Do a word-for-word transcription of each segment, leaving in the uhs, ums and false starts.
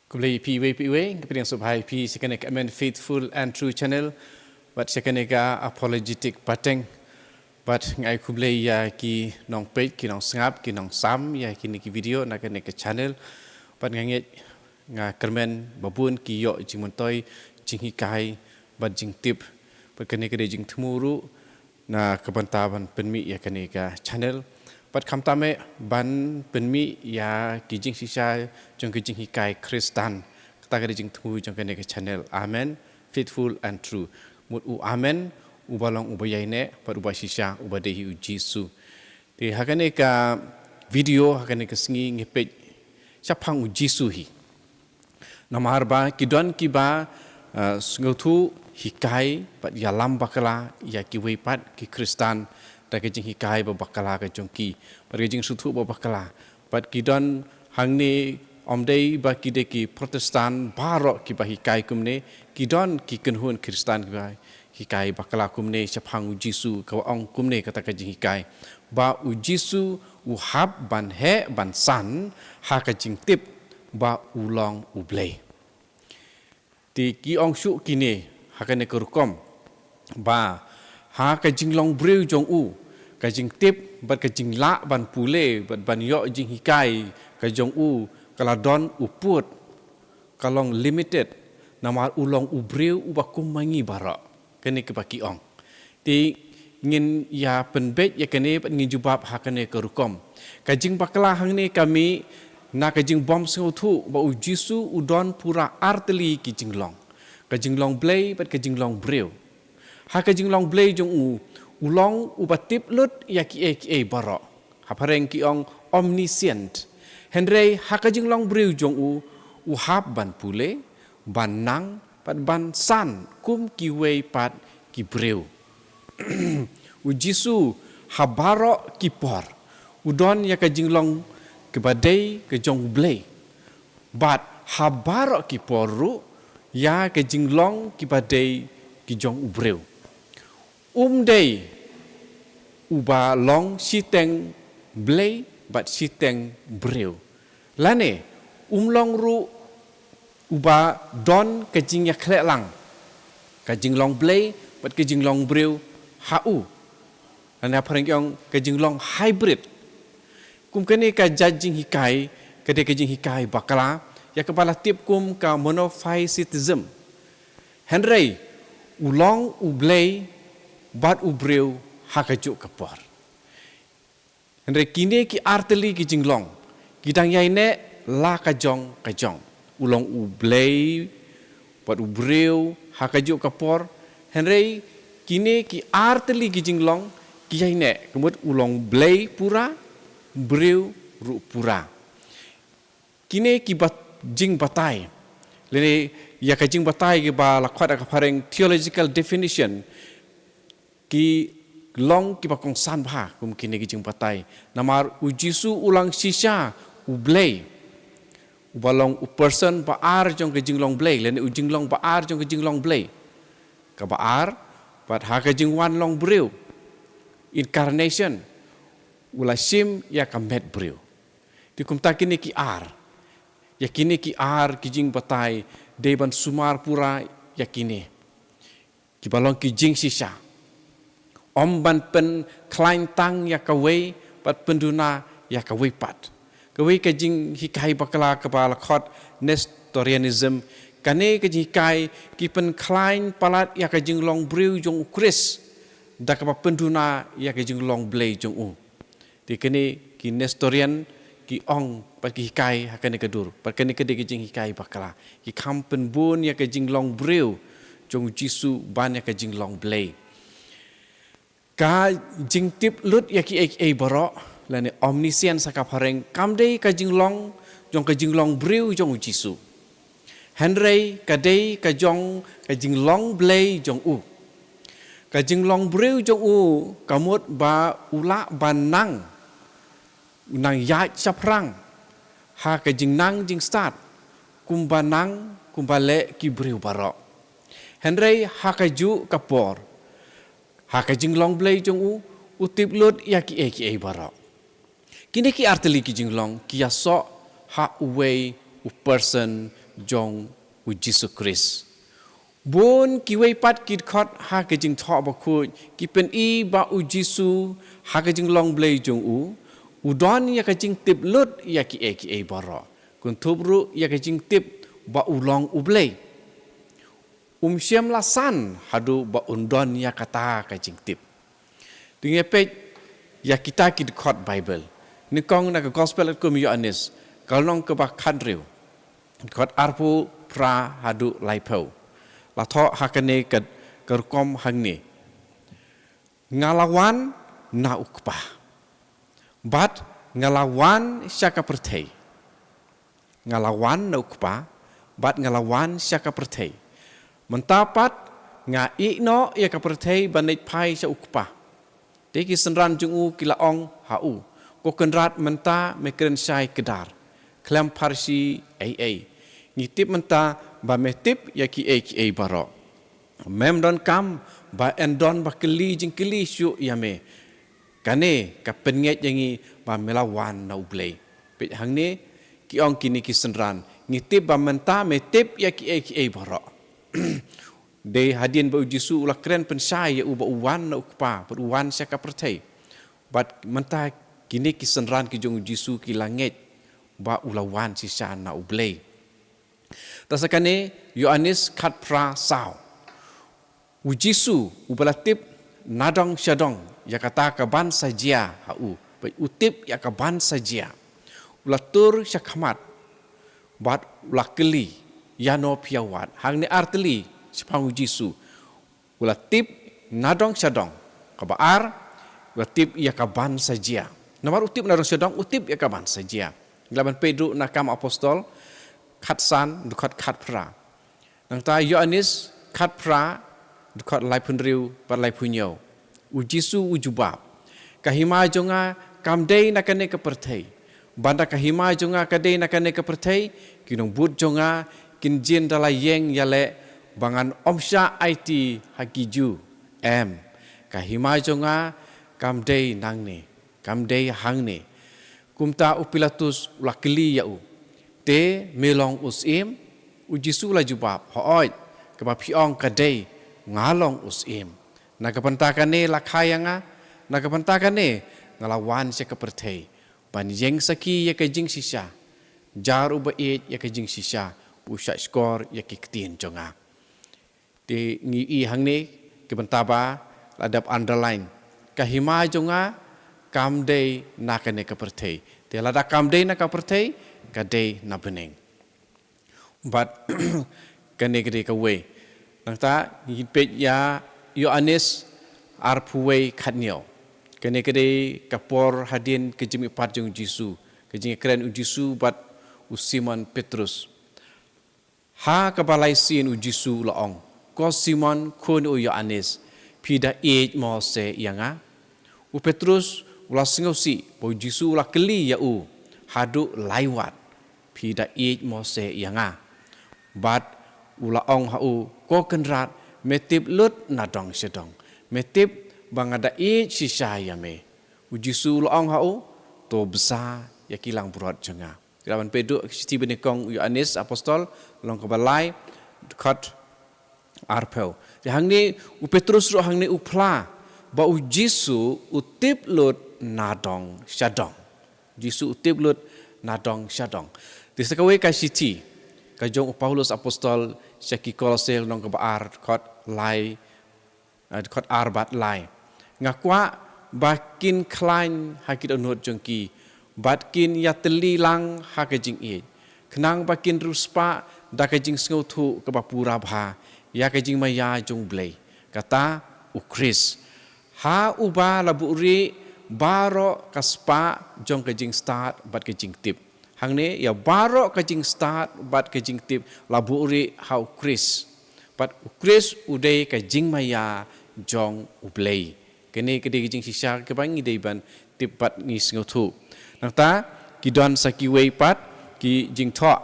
Khublei ïa phi iwei pa iwei, nga pdiang sngewbha ïa phi sha kane ka Amen Faithful and True Channel, bad sha kane ka Apologetic Pateng. Bad nga ai khublei ïa ki nongpeit, ki nongsngap, ki nongsam ïa kine ki video na kane ka channel. Bad nga ngeit, nga kyrmen ba bun ki ïoh jingmyntoi, jinghikai bad jingtip. Bad kane ka dei jingthmu ruh na ka bynta ban pynmih ïa kane ka channel. Bad khamtam eh ban pynmih ïa ki jingshisha jong ki jinghikai Khristan. Kata ka dei jingthmu jong kane ka channel. Amen. Faithful and True. Mut u Amen, uba long uba ïaineh, bad uba shisha, uba dei hi u Jisu. Te ha kane ka video, ha kane ka sngi ngi peit shaphang u Jisu hi. Namar ba ki don kiba, uh, sngewthuh, hikai bad ïalam bakla ïa kiwei pat ki Khristan da ka jinghikai ba bakla ka jong ki, bad ka jingsngewthuh ba bakla. Bad ki don hangne, ym dei ba ki dei ki Protestant baroh kiba hikai kumne, ki don ki kynhun Khristan kiba hikai bakla kumne shaphang u Jisu, kaba ong kumne kata ka jinghikai, ba u Jisu u hap ban heh ban san ha ka jingtip ba u long u Blei. Te ki ong shuh kine ha kane ka rukom, ba ha ka jinglong briew jong u, ka jingtip bad ka jinglah ban pule bad ban ïoh jinghikai ka jong u ka la don u pud, ka long limited, namar u long u briew uba kum ma ngi baroh. Kane kaba ki ong. Te ngin ïa pynbeit ïa kane bad ngin jubab ha kane ka rukom. Ka jingbakla hangne ka mih na ka jingbym sngewthuh ba u Jisu u don pura artylli ki jinglong. Ka jinglong Blei bad ka jinglong briew. Ha ka jinglong Blei jong u, u long uba tip lut ïa kiei kiei baroh. Ha phareng ki ong omniscient. Hynrei ha ka jinglong briew jong u, u hap ban pule, ban nang, bad ban san kum kiwei pat ki briew. U Jisu ha baroh ki por u don ïa ka jinglong kiba dei ka jong u Blei. Bad ha baroh ki por ruh ïa ka jinglong kiba dei ki jong u briew. Um dei uba long shiteng Blei bad shiteng briew. Lane um long ruh uba don ka jingïakhleh lang ka jinglong Blei bad ka jinglong briew ha u. Lane ha phareng ki ong ka jinglong hybrid. Kum kane ka jait jinghikai ka dei ka jinghikai bakla ïa kaba la tip kum ka monophysitism. Hynrei u long u Blei bad u briew ha kajuh ka por. Hynrei kine ki artylli ki jinglong ki dang ïaineh la ka jong ka jong. U long u Blei bad u briew ha kajuh ka por. Hynrei kine ki artylli ki jinglong ki ïaineh, ka mut u long Blei pura, briew ruh pura. Kine ki bat-, jingbatai, lane ïa ka jingbatai kiba la khot ha ka phareng theological definition, ki long kiba kongsan bha kum kine ki jingbatai. Namar u Jisu u long shisha u Blei, uba long u person ba ar jong ka jinglong Blei, lane u jinglong ba ar jong ka jinglong Blei. Kaba ar, bad ha ka jingwan long briew, incarnation, u la shim ïa ka met briew. Te kumta kine ki ar, ïa kine ki ar ki jingbatai dei ban sumar pura ïa kine kiba long ki jingshisha. Ym ban pynkhlaiñ tang ïa kawei bad pynduna ïa kawei pat. Kawei ka jinghikai bakla kaba la khot Nestorianism. Kane ka jinghikai ki pynkhlaiñ palat ïa ka jinglong briew jong u Khrist da kaba pynduna ïa ka jinglong Blei jong u. Te kine ki Nestorian ki ong bad ki hikai ha kane ka dur, bad kane ka dei ka jinghikai bakla. Ki kham pynbun ïa ka jinglong briew jong u Jisu ban ïa ka jinglong Blei. Ka jingtip lut ïa kiei kiei baroh, lane omniscience ha ka phareng, kam dei ka jinglong jong ka jinglong briew jong u Jisu. Hynrei ka dei ka jong ka jinglong Blei jong u. Ka jinglong briew jong u ka mut ba u lah ban nang, u nang ïaid shaphrang ha ka jingnang jingstad kumba nang kumba leh ki briew baroh. Hynrei ha kajuh ka por, ha ka jinglong Blei jong u, u tip lut ïa kiei kiei baroh. Kine ki artylli ki jinglong ki ïasoh ha uwei u person jong u Jisu Khrist. Bun kiwei pat ki dkhot ha ka Jingthoh Bakhuid ki pyni ba u Jisu ha ka jinglong Blei jong u, u don ïa ka jingtip lut ïa kiei kiei baroh, kynthup ruh ïa ka jingtip ba u long u Blei. Um shym la san haduh ba un don ïa kata ka jingtip. Te ngin peit ïa kita ki dkhot Baibl. Nyngkong na ka Gospel katkum u Ïoannis, ka lynnong kaba khathynriew, dkhot arphew phra haduh laiphew. La thoh ha kane ka, ka rukom hangne: Nga la wan na u Kpa, bad nga la wan sha ka pyrthei. Nga la wan na u Kpa, bad nga la wan sha ka pyrthei. Mynta pat nga ïehnoh ïa ka pyrthei ban leit phai sha u Kpa. Te ki synran jong u ki la ong ha u: Ko Kynrad, mynta me kren shai kdar, khlem pharshi ei ei. Ngi tip mynta ba me tip ïa kiei kiei baroh. Mem donkam ba yn don ba kylli jingkylli shuh ïa me. Kane ka pynngeit ïa ngi ba me la wan na u Blei. Peit hangne, ki ong kine ki synran: Ngi tip ba mynta me tip ïa kiei kiei baroh. Dei hadien ba u Jisu u la kren pynshai ïa u ba u wan na u Kpa, bad u wan sha ka pyrthei. Bad mynta kine ki synran ki jong u Jisu ki la ngeit ba u la wan shisha na u Blei. Te sa kane, Ïoannis khatphra saw. U Jisu uba la tip nadong shadong ïa kata kaban sa jia ha u, bad u tip ïa kaban sa jia, u la tur sha khmat bad u la kylli: Ïano phi ïa wad? Hangne ar tylli shaphang u Jisu. U la tip nadong shadong. Kaba ar, u la tip ïa kaban sa jia. Namar u tip nadong shadong, u tip ïa kaban sa jia. Ngi lah ban peit ruh na Kam Apostol khatsan, dkhot khatphra. Nangta Ïoannis khatphra, dkhot laiphew hynriew bad laiphew hynñiew. U Jisu u jubab: Ka hima jong nga kam dei na kane ka pyrthei. Ban da ka hima jong nga ka dei na kane ka pyrthei, ki nongbud jong nga kin jin da la ïeng ïaleh ba ngan ym shah aiti ha ki Jiw. Em, ka hima jong nga kam dei nangne, kam dei hangne. Kumta u Pilatus u la kylli ïa u: Te me long u syiem? U Jisu u la jubab: Hooid, kaba phi ong ka dei, nga long u syiem. Na ka bynta kane la kha ïa nga, na ka bynta kane nga la wan sha ka pyrthei, ban ïeng sakhi ïa ka jingshisha. Jar uba ïeit ïa ka jingshisha u shahshkor ïa ki ktien jong nga. Te ngi i hangne ka bynta ba la dep underline: Ka hima jong nga kam dei na kane ka pyrthei. Te lada kam dei na ka pyrthei, ka dei na bneng. Bad kane ka dei kawei. Nangta ngin peit ïa Ïoannis arphew wei khathynñiew. Kane ka dei ka por hadien ka jingmihpat jong u Jisu, ka jingkren u Jisu bad u Simon Petrus. Ha kaba lai sien u Jisu u la ong: Ko Simon khun u Ïoannis, phi da ïeit mo se ïa nga? U Petrus u la sngewsih ba u Jisu u la kylli ïa u haduh lai wat: Phi da ïeit mo se ïa nga? Bad u la ong ha u: Ko Kynrad, me tip lut nadong shadong. Me tip ba nga da ïeit shisha ïa me. U Jisu u la ong ha u: To bsa ïa ki langbrot jong nga. Ngi lah ban peit ruh ka shithi banyngkong u Ïoannis Apostol, lynnong kaba lai, dkhot arphew. Te hangne u Petrus ruh hangne u phla ba u Jisu u tip lut nadong shadong. Jisu u tip lut nadong shadong. Te sa kawei ka shithi ka jong u Paulus Apostol sha ki Kolose, lynnong kaba ar, dkhot lai, eh, dkhot ar bad lai: Nga kwah ba kin khlaiñ ha ki dohnud jong ki, bad kin ïatylli lang ha ka jingïeit, khnang ba kin riewspah da ka jingsngewthuh kaba pura bha ïa ka jingmaïa jong u Blei, kata u Khrist. Ha uba la buhrieh baroh ka spah jong ka jingstad bad ka jingtip. Hangne ïa baroh ka jingstad bad ka jingtip la buhrieh ha u Khrist. Bad u Khrist u dei ka jingmaïa jong u Blei. Kane ka dei ka jingshisha kaba ngi dei ban tip bad ngi sngewthuh. Nangta ki don sa kiwei pat ki jingthoh.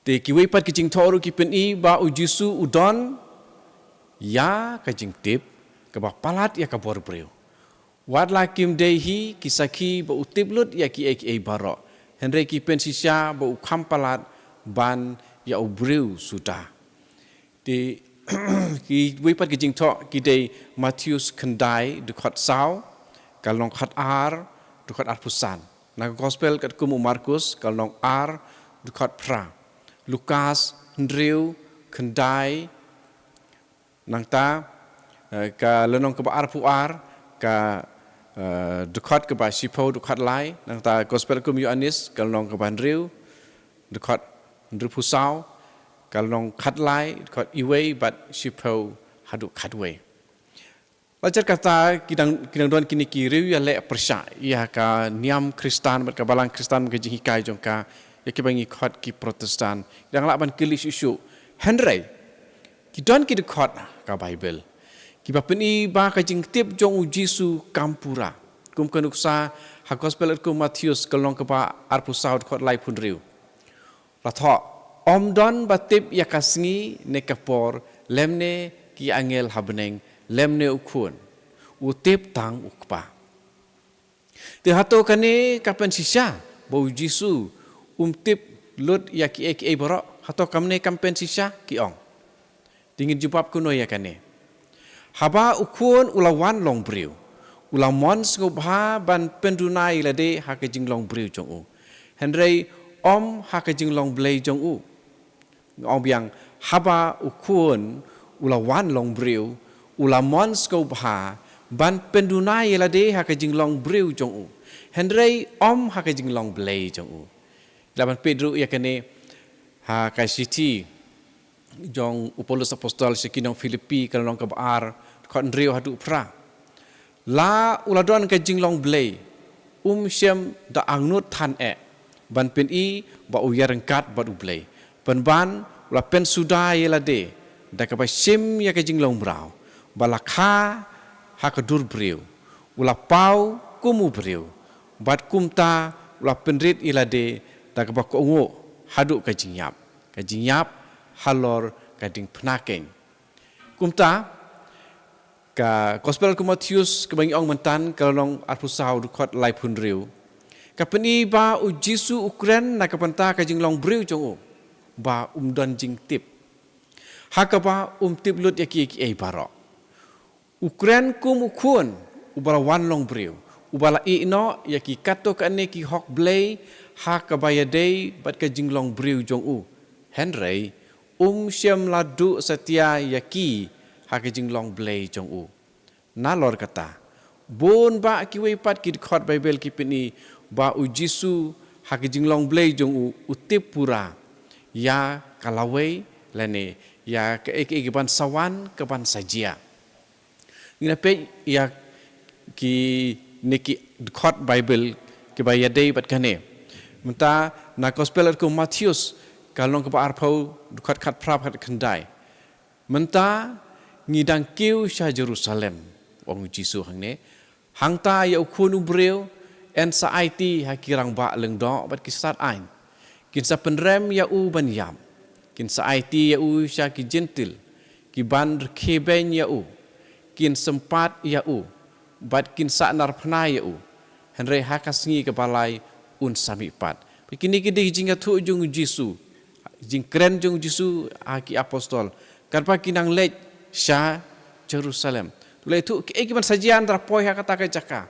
Te kiwei pat ki jingthoh ruh ki pyni ba u Jisu u don ïa ka jingtip kaba palat ïa ka bor briew. Wat la kim dei hi ki sakhi ba u tip lut ïa kiei kiei baroh, hynrei ki pynshisha ba u kham palat ban ïa u briew suda. Te kiwei pat ki jingthoh ki dei Mathaios khyndai dkhot saw, ka lynnong khatar dkhot arphew san. Na ka gospel katkum u Markus ka lynnong ar dkhot phra. Lukas hynriew khyndai, nangta eh, ka lynnong kaba arphew ar, ka eh, dkhot kaba shiphew dkhot lai. Nangta gospel katkum u Ïoannis ka lynnong kaba hynriew dkhot hynriewphew saw, ka lynnong khatlai dkhot iwei bad shiphew haduh khatwei. La jar kata ki dang, ki dang don kine ki riew ïaleh pyrshah ïa ka niam Khristan bad ka balang Khristan, ka jinghikai jong ka, ïa kiba ngi khot ki Protestant. Ki dang lah ban kylli shuh shuh. Hynrei ki don ki dkhot ka Baibl kiba pyni ba ka jingtip jong u Jisu kam pura. Kum ka nuksa ha gospel katkum u Mathaios ka lynnong kaba arphew saw dkhot laiphew hynriew. La thoh, ym don ba tip ïa ka sngi ne ka por, lymne ki angel ha bneng, lymne u Khun. U tip tang u Kpa. Te hato kane ka pynshisha ba u Jisu um tip lut ïa kiei kiei baroh? Hato kamne kam pynshisha, ki ong. Te ngin jubab kumno ïa kane? Haba u Khun u la wan long briew, u la mon sngewbha ban pynduna ïa lade ha ka jinglong briew jong u, hynrei ym ha ka jinglong Blei jong u. Nga ong biang, haba u Khun u la wan long briew, u la mon sngewbha ban pynduna ïa lade ha ka jinglong briew jong u, hynrei ym ha ka jinglong Blei jong u. La ban peit ruh ïa kane ha ka shithi jong u Paulus Apostol sha ki nong Philippi ka lynnong kaba ar, dkhot hynriew haduh phra. La u la don ka jinglong Blei, um shym da angnud than eh ban pyni ba u ïaryngkat bad u Blei, pynban u la pynsuda ïa lade da kaba shim ïa ka jinglong mraw, ba la kha ha ka dur briew, u la paw kum u briew, bad kumta u la pynrit ïa lade da kaba kohnguh haduh ka jingïap, ka jingïap halor ka diengphna keiñ. Kumta ka gospel katkum u Mathaios kaba ngi ong mynta ka lynnong arphew saw dkhot laiphew hynriew ka pyni ba u Jisu u kren na ka bynta ka jinglong briew jong u, ba um don jingtip, ha kaba um tip lut ïa kiei kiei baroh. U kren kum u Khun uba la wan long briew, uba la ïeh noh ïa ki katto katne ki hok Blei ha kaba ïadei bad ka jinglong briew jong u, hynrei um shym la duh satia ïa ki ha ka jinglong Blei jong u. Nalor kata, bun bah kiwei pat ki dkhot Baibl ki pyni ba u Jisu ha ka jinglong Blei jong u, u tip pura ïa ka lawei lane ïa kaei kaei kaban sa wan, kaban sa jia. Ngin ïa peit ïa kine ki dkhot Baibl kiba ïadei bad kane. Mynta na gospel katkum u Mathaios ka lynnong kaba arphew, dkhot khatphra bad khatkhyndai. Mynta ngi dang kiew sha Jerusalem, ong u Jisu hangne. Hangta ïa u Khun u briew yn sa aiti ha ki rangbah lyngdoh bad ki stad aiñ. Kin sa pynrem ïa u ban ïap. Kin sa aiti ïa u sha ki Jentil kiban rkhie beiñ ïa u. Kin sympat ïa u bad kin sahnarphna ïa u. Hynrei ha ka sngi kaba lai un sa mihpat. Bad kine ki dei ki jingïathuh jong u Jisu, jingkren jong u Jisu ha ki apostol katba ki nang leit sha Jerusalem. U la ïathuh kiei kiban sa jia ynda la poi ha kata ka jaka.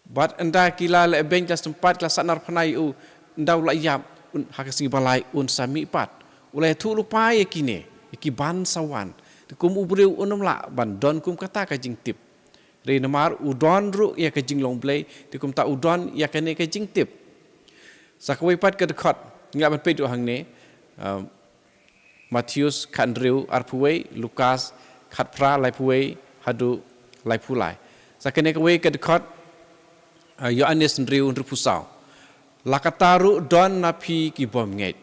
Bad ynda ki la leh beiñ, ki la sympat, ki la sahnarphna ïa u, ynda u la ïap, un, ha ka sngi ba lai un sa mihpat. U la ïathuh lypa ïa kine, ïa kiban sa wan. Te kum u briew un ym lah ban don kum kata ka jingtip. Hynrei namar u don ruh ïa ka jinglong Blei, te kumta u don ïa kane ka jingtip. Sa kawei pat ka dkhot ngi lah ban peit ruh hangne, um, Mathaios khathynriew arphew wei, Lukas khatphra laiphew wei haduh laiphew lai. Sa kane kawei ka dkhot, uh, Ïoannis hynriew hynriewphew saw. La kata ruh don na phi ki bym ngeit,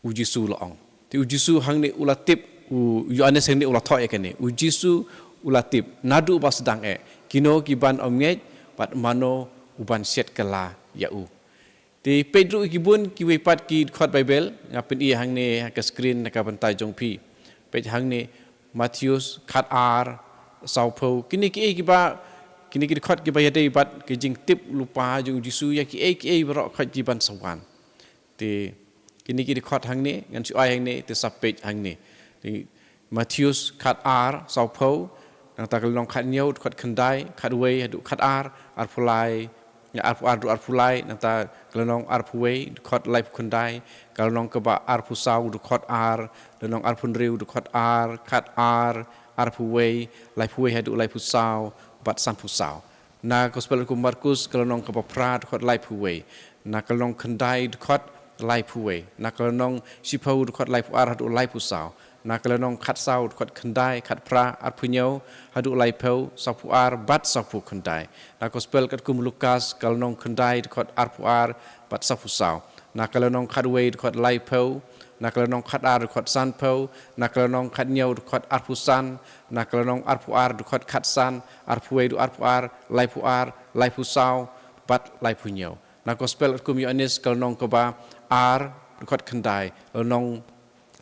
u Jisu u la ong. Te u Jisu hangne u la tip, u Ïoannis hangne u la thoh ïa kane. U Jisu u la tip naduh ba sdang eh kino kiban ym ngeit bad mano uban shet kylla ïa u. Te peit ruh ïa ki bun kiwei pat ki dkhot Baibl, nga pyni hangne ha ka screen na ka bynta jong phi. Peit hangne, Mathaios khatar, sawphew, kine kiei kiba, kine ki dkhot kiba ïadei bad ka jingtip lypa jong u Jisu ïa kiei kiei baroh khoit kiban sa wan. Te kine ki dkhot hangne ngan shu ai hangne, te sa peit hangne. Te Mathaios khat ar, saw phew, nangta ka lynnong khat hynñiew, dkhot khyndai, khat wei haduh khat ar, ar phew lai, arphew ar haduh arphew lai, nangta ka lynnong arphew wei, dkhot laiphew khyndai, ka lynnong kaba arphew saw, dkhot ar, lynnong arphew hynriew, dkhot ar, khat ar, arphew wei, laiphew wei haduh laiphew saw, bad sanphew saw. Na Gospel kum Markus, ka lynnong kaba phra, dkhot laiphew wei. Na ka lynnong khyndai, dkhot laiphew wei. Na ka lynnong shiphew, dkhot laiphew ar haduh laiphew saw. Na ka lynnong khat saw, dkhot khyndai, khat phra, arphew hynñiew haduh laiphew, sawphew ar bad sawphew khyndai. Na Gospel katkum Lukas, ka lynnong khyndai, dkhot arphew ar bad sawphew saw. Na ka lynnong khat wei, dkhot laiphew. Na ka lynnong khat ar, dkhot sanphew. Na ka lynnong khat hynñiew, dkhot arphew san. Na ka lynnong arphew ar, dkhot khat san, arphew wei haduh arphew ar, laiphew ar, laiphew saw bad laiphew hynñiew. Na Gospel katkum Ïoannis, ka lynnong kaba ar, dkhot khyndai, lynnong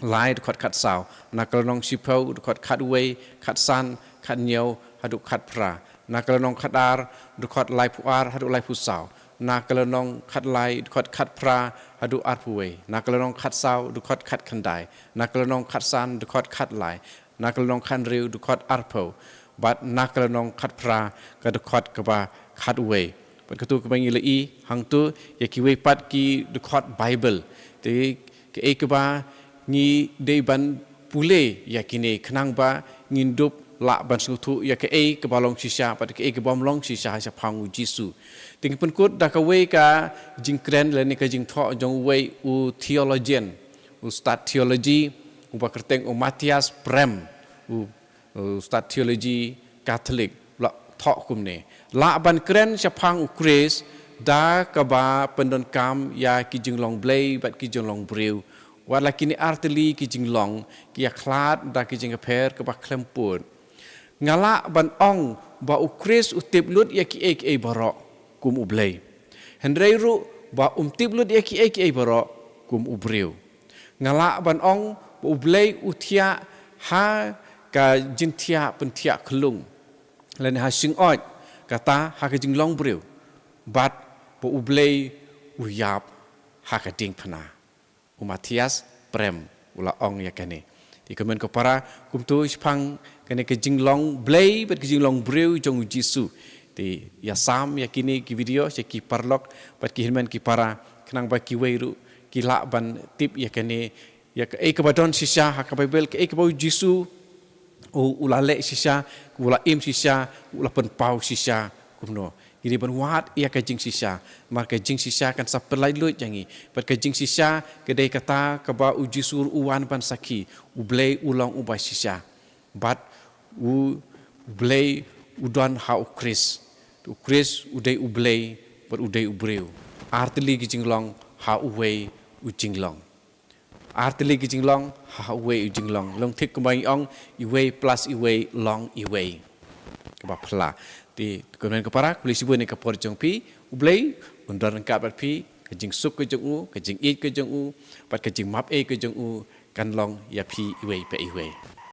lai, dkhot khat saw. Na ka lynnong shiphew, dkhot khat wei, khat san, khat hynñiew haduh khat phra. Na ka lynnong khat ar, dkhot laiphew ar haduh laiphew saw. Na ka lynnong khat lai, dkhot khat phra haduh arphew wei. Na ka lynnong khat saw, dkhot khat khyndai. Na ka lynnong khat san, dkhot khat lai. Na ka lynnong khat hynriew, dkhot arphew. Bad na ka lynnong khat phra, ka dkhot kaba khat wei. Bad katu kaba ngi la ïohi hangtu, ïa kiwei pat ki dkhot Baibl. Te kaei kaba ngi dei ban pule ïa kine, khnang ba ngin dup lah ban sngewthuh ïa kaei kaba long shisha bad kaei kaba ym long shisha shaphang u Jisu. Te ngi pynkut da kawei ka jingkren lane ka jingthoh jong uwei u theologian, u stad theology, uba kyrteng u Matthias Prem, u, u stad theology Katholik, u la thoh kumne: Lah ban kren shaphang u Khrist da kaba pyndonkam ïa ki jinglong Blei bad ki jinglong briew, wat la kine artylli ki jinglong ki ïakhlad da ki jingïapher kaba khlem pud. Nga lah ban ong ba u Khrist u tip lut ïa kiei kiei baroh kum u Blei, hynrei ruh ba um tip lut ïa kiei kiei baroh kum u briew. Nga lah ban ong ba u Blei u thiah ha ka jingthiah pynthiah khyllung, lane ha shingoid, kata ha ka jinglong briew, bad ba u Blei u ïap ha ka diengphna. U Matthias Prem u la ong ïa kane. Te kumne ko para, kumtu shaphang kane ka jinglong Blei bad ka jinglong briew jong u Jisu. Te ïasam ïa kine ki video sha ki paralok bad ki hynmen ki para, khnang ba kiwei ruh ki lah ban tip ïa kane, ïa kaei kaba don shisha ha ka Baibl, kaei kaba u Jisu u, u la leh shisha, u la im shisha, u la pynpaw shisha kumno. Ngi dei ban wad ïa ka jingshisha, namar ka jingshisha kan sa pynlait luid ïa ngi. Bad ka jingshisha ka dei kata kaba u Jisu u wan ban sakhi, u Blei u long uba shisha. Bad u Blei u don ha u Khrist. U Khrist u dei u Blei bad u dei u briew. Artylli ki jinglong ha uwei u jinglong. Artylli ki jinglong ha uwei u jinglong. Long thik kumba ngi ong, iwei plus iwei long iwei. Kaba phylla. Te kumne ko para, khublei shibun ïa ka por jong phi. U Blei un don ryngkat bad phi, ka jingsuk ka jong u, ka jingïeit ka jong u, bad ka jingmap ei ka jong u kan long ïa phi iwei pa iwei.